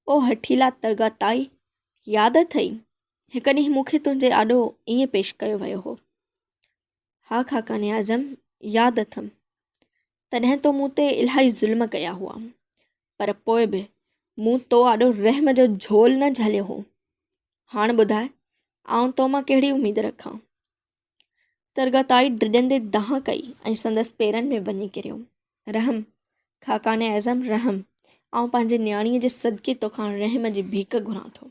او هٺيلا ترغتائي، ياد اٿئي، هڪ ڏينهن مون کي تنهنجي آڏو ائين پيش ڪيو ويو هو. ها خاقان اعظم، ياد اٿم. تڏهن تو مون تي الاهي ظلم ڪيا هئا، پر پوء به مون تو آڏو رحم جو جهول نه جهليو هو. هاڻ ٻڌاء، آئون تو مان ڪهڙي اميد رکان؟ ترغتائي ڊڄندي دانهن ڪئي ۽ سندس پيرن ۾ وڃي ڪريو. رحم، خاقان اعظم رحم، آئون پنهنجي نياڻيء جي صدقي توکان رحم جي ڀيڪ گهران ٿو.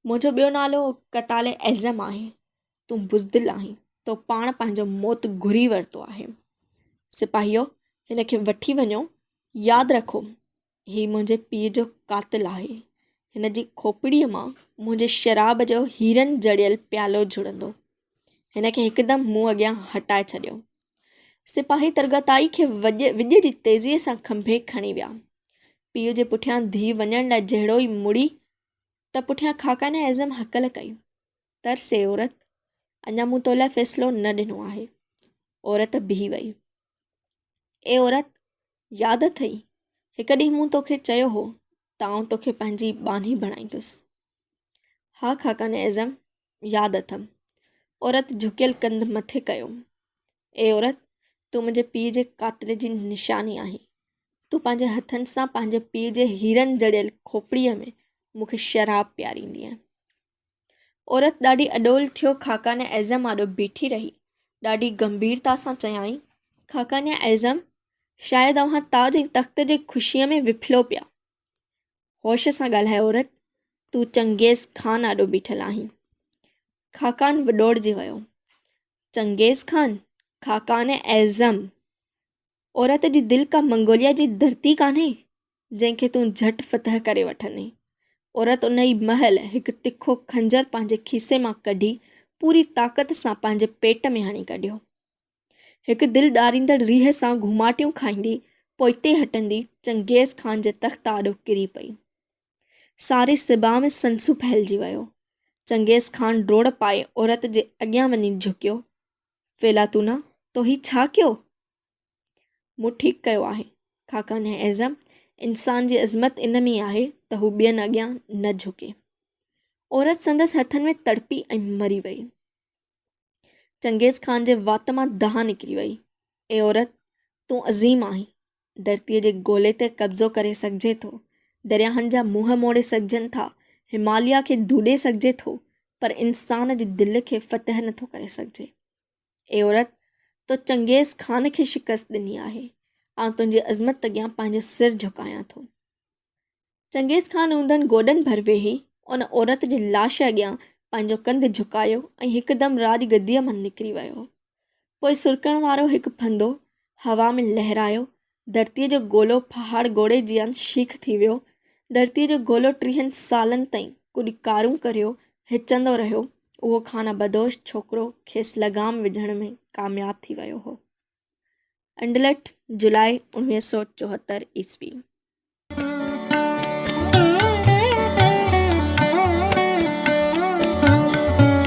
منهنجو ٻيو نالو قتال اعظم آهي. تون بزدل آهين، تو پاڻ پنهنجو موت گهري ورتو آهي. سپاهيو، هن کي وٺي وڃو، ياد رکو، هي منهنجي پيء جو قاتل آهي. هن جي کوپڙيء مان منهنجي شراب جو هيرن جڙيل پيالو جڙندو. هن کي هڪدم مون اڳيان هٽائي ڇڏيو. سپاهي ترغتائي کي وڄ جي تيزيء سان کنڀي کڻي ويا. پيء جي پٺيان ڌيء وڃڻ لاء جهڙو ئي مڙي ته پٺيان خاقان اعظم هڪل ڪئي، ترس اي عورت، اڃا مون تو لاء فيصلو نه ڏنو آهي. عورت بيهي وئي. اي عورت! ياد اٿئي، هڪ ڏينهن مون توکي چيو هو ته آئون توکي پنهنجي ٻانهي بڻائيندس. ها خاقان اعظم، ياد اٿم. عورت جهڪيل ڪنڌ مٿي ڪيو. اي عورت! تون منهنجي پيء جي قاتل جي نشاني آهين. تون پنهنجي هٿن سان پنهنجي پيء جي هيرن جڙيل کوپڙيء ۾ مون کي شراب پياريندينء. عورت ڏاڍي اڏول ٿيو خاقان اعظم آڏو بيٺي رهي. ڏاڍي گنڀيرتا سان چيائين، خاقان اعظم، شايد اوهان تاج ۽ تخت جي خوشيء ۾ وڦلو پيا. هوش سان ڳالهاء عورت، تون چنگيز خان آڏو بيٺل آهين. خاقان وڏوڙجي ويو. چنگيز خان؟ خاقان اعظم! عورت جي دل ڪا منگوليا جي ڌرتي ڪانهي، جنهن کي تون جهٽ فتح ڪري وٺندين. عورت ان ئي مهل هڪ تکو خنجر پنهنجي کيسي مان ڪڍي پوري طاقت سان پنهنجي پيٽ ۾ هڻي ڪڍيو. هڪ دل ڏاريندڙ ريهه سان گهوماٽيون کائيندي پوئتي هٽندي چنگيز خان جي تخت آڏو ڪري پئي. ساري صبا ۾ سنسو ڦهلجي ويو. چنگيز خان ڊوڙ پائي عورت جي اڳيان وڃي جهڪيو. فيلاتونا، تو هي ڇا ڪيو؟ مون ٺيڪ ڪيو آهي. خاقان اعظم، انسان جي عظمت ان ۾ آهي ته هو ٻين اڳيان نه جهڪي. عورت سندس هٿن ۾ تڙپي ۽ مري وئي. چنگيز خان جي وات مان دانهن نڪري وئي، اي عورت، تون عظيم آهين. ڌرتيء جي گولي تي قبضو ڪري سگهجي ٿو، درياهن جا منهن موڙي سگهجن ٿا، هماليه کي ڌوڏي سگهجي ٿو، پر انسان جي دل کي فتح نٿو ڪري سگهجي. اي عورت! تو چنگيز خان کي شڪست ڏني آهي. آئون تنهنجي عظمت اڳيان پنهنجو سر جهڪايان ٿو. چنگيز خان اونڌن گوڏن ڀر ويهي ان عورت جي لاش اڳيان پنهنجو ڪنڌ جهڪايو ۽ هڪدم راڄ گديء مان نڪري ويو. پوء سرڪڻ وارو هڪ ڦندو هوا ۾ لهرايو، ڌرتيء جو گولو پهاڙ گوڙي جيان شيخ ٿي ويو. ڌرتيء جو گولو ٽيهن سالن تائين ڪڏڪارون ڪريو هچندو رهيو. اهو خانه بدوش ڇوڪرو کيس لغام وجهڻ ۾ ڪامياب ٿي ويو هو. انڊلٺ، جولاء 1974 عيسوي.